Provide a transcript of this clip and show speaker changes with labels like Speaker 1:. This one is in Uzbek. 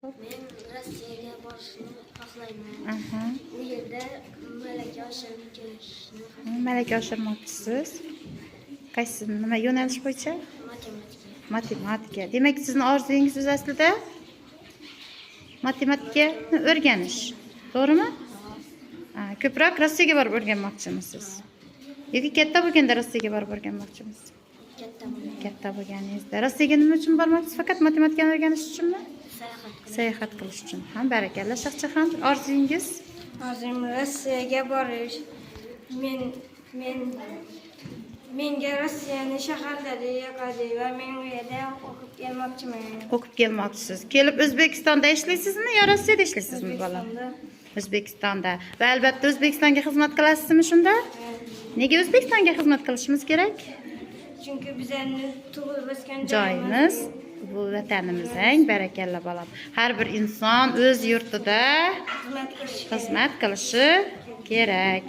Speaker 1: Men Rossiyaga borishni xohlayman. U yerda malaka oshirib kelishni xohlayman.
Speaker 2: Malaka oshirmoqchisiz. Qaysi, nima yo'nalish bo'yicha?
Speaker 1: Matematika.
Speaker 2: Matematika. Demak, sizni orzungiz o'zi aslida matematikani o'rganish. To'g'rimi? Ha, ko'proq Rossiyaga borib o'rganmoqchimisiz? Yoki katta bo'lganda Rossiyaga borib o'rganmoqchimisiz?
Speaker 1: Katta bo'lgan.
Speaker 2: Katta bo'lganingizda. Rossiyaga nima uchun bormoqchisiz? Faqat matematikani o'rganish uchunmi?
Speaker 1: Sayohat qilish.
Speaker 2: Sayohat qilish uchun. Ha, barakalla. Shohjahon, orzungiz?
Speaker 3: Orzum Rossiyaga borish. Men menga Rossiyani shaharlari yoqadi va men u yerda o'qib kelmoqchiman.
Speaker 2: O'qib kelmoqchisiz. Kelib O'zbekistonda ishlaysizmi yo Rossiyada ishlaysizmi, bolam?
Speaker 3: O'zbekistonda.
Speaker 2: O'zbekistonda. Va albatta O'zbekistonga xizmat qilasizmi shunda? Nega O'zbekistonga xizmat qilishimiz kerak?
Speaker 3: Chunki bizlarni tug'ilib o'sgan
Speaker 2: Joyimiz bu vatanimiz, ang barakalla, bolam. Har bir inson o'z yurtida
Speaker 3: xizmat qilish kerak.
Speaker 2: Xizmat qilishi kerak.